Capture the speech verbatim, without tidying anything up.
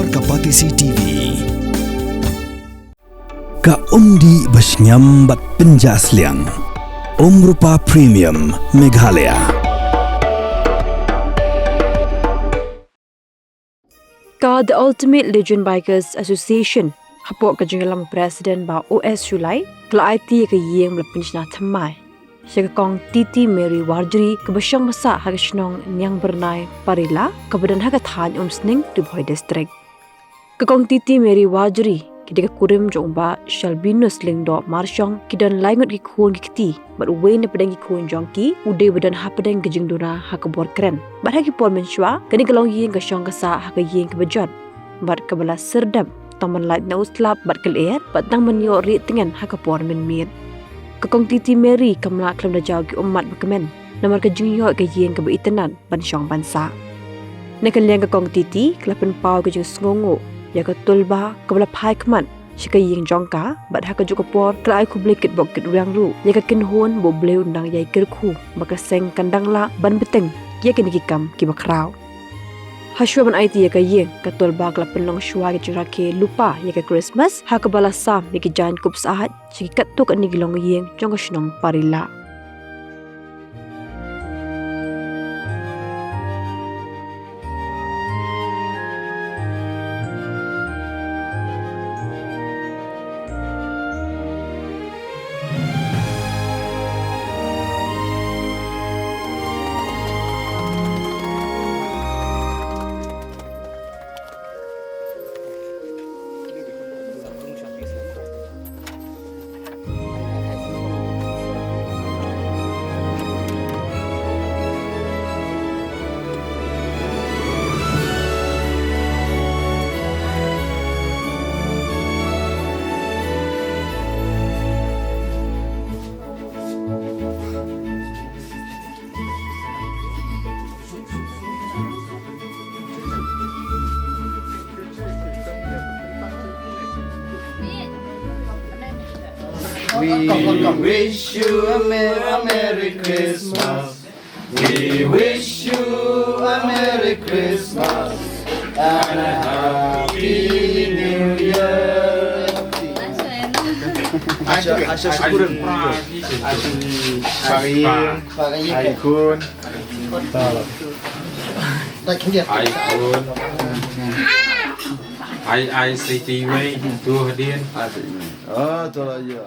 Ka Batesi T V. Ka umdih ba shngiam bad pynjah sliang. Umrupa Premium Meghalaya. Ka The Ultimate Legend Bikers Association, hapoh ka jingïalam President Bah O S Shullai, ka la aiti ïa ka ïing ba la pynshna thymmai sha ka Kong Titi Mary Warjri, kaba shong ba sah ha ka shnong Niangbyrnai Parila, kaba don ha ka thaiñ Umsning, Ri Bhoi District. Ka Kong Titi Mary Warjri, ki dei ka kurim jong u Bah Shalbinus Lyngdoh Marshong, ki don lai ngut ki khun ki kti, bad uwei na pdeng ki khun jong ki u dei ba don hapdeng ka jingduna ha ka bor kren. Bad ha ki por mynshuwa, kane ka longïing ka shong ka sah ha ka ïing kaba jot, bad kaba la sirdep, tang ban lait na u slap bad ka lyer, bad tang ban ïoh rieh tngen ha ka por mynmiet. Ka Kong Titi Mary kam lah khlem da jaw ki ummat ba kmen namar ka jingïoh ka ïing kaba itynnad ban shong ban sah. Na ka liang ka Kong Titi ka la pynpaw ka jingsngewnguh ïa ka tulba kaba la phai khmat sha ka ïing jong ka, bad ha kajuh ka por ka la ai khublei kitbok kitrwiang ruh ïa ka kynhun ba U Blei un dang ïai kyrkhu, ba ka seng kan dang lah ban bteng ïa kine ki kam kiba khraw. Hashwa ban aiti ïa ka ïing, ka tulba ka la pynlong shuwa ka jingrakhe lypa ïa ka Christmas, ha kaba la sam ïa ki jaiñ kup syaid sha ki katto katne ki longïing jong ka shnong Parila. We wish you a Merry, a Merry Christmas. We wish you a Merry Christmas and a Happy New Year. Asha, asha syukurin. Asha syukurin. Ai khun. Ai khun. Ai, ai, siti wei, tu hadien. Ah, tu lah, ya.